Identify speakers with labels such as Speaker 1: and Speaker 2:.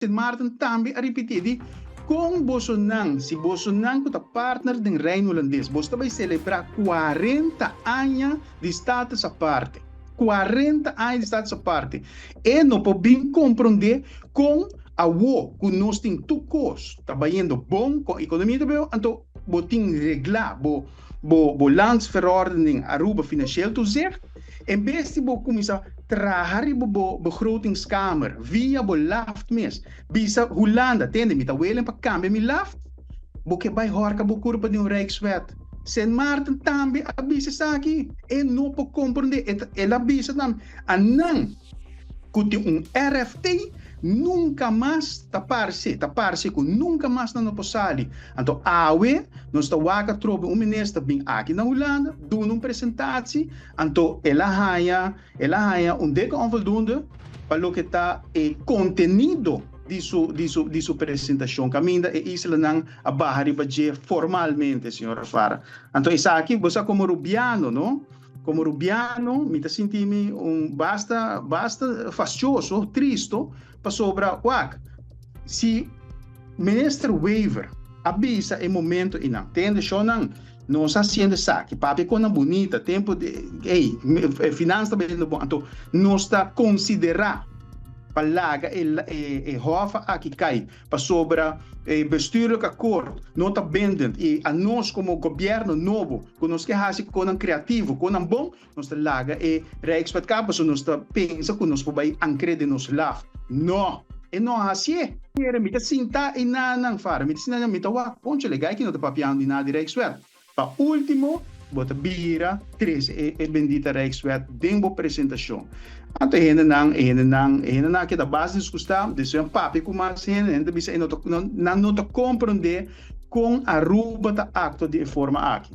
Speaker 1: Sint Maarten tambe a ripití e di, Kon bosonan, si bosonan ku ta partner den Reino Hulandes, boso ta bai selebrá 40 aña di status aparte, 40 aña di status aparte, e no por bin komprondé kon awo ku nos tin tur kos ta bayendo bon, ku ekonomia ta bon, anto bo tin reglá bo landsverordening Aruba financieel toezicht, en bes di bo kuminsá traha riba bo begrotingskamer via bo LAFT mes, bisa Hulanda, tende, mi ta willing pa kambia mi LAFT, bo ke bai horka bo kurpa di un Rijkswet. Sint Maarten tambe a bisa esaki, e no por komprondé, el a bisa tambe, anan ku tin un RFT nunka mas ta parse ku nunka mas nan no por sali. Anto awe nos ta wak atrobe un minister bin aki na Hulanda, duna un presentatie, anto el a haña un dikke onvoldoende pa loke ta e kontenido di su presentashon. Kaminda e islanan a baha riba dje formalmente, señora Farah. Anto esaki, bo komo rubiano, no? Komo rubiano, mi ta sinti mi un basta basta fastioso, tristo, pasobra wak, si minister Wever a bisa e momento einan, tende, shonnan, nos hasiendo esaki, papia ku bunita, tempu di, ei, finansa ta bon, anto nos ta konsiderá pa laga e hof aki kai, pasobra e bestuurlijk akkoord no ta bindend i anos komo gobièrnu nobo, ku nos ke hasi kosnan kreativo, kosnan bon, nos ta laga e Rijkswet kai, paso nos ta pensa ku nos por bai ankr'é den nos LAFT. No, e no hasié. Mi ta sinta einan, Farah, mi ta sinta, mi ta wak, konchale, gai ku no ta papiando di nada di Rijkswet. Pa último, bo ta bira trese e bendita Rijkswet den bo presentashon. Anto hendenan ku ta basta disgustá, dus un papia ku mas hende, hende bisa, nan no ta komprondé kon Aruba ta aktua di e forma aki.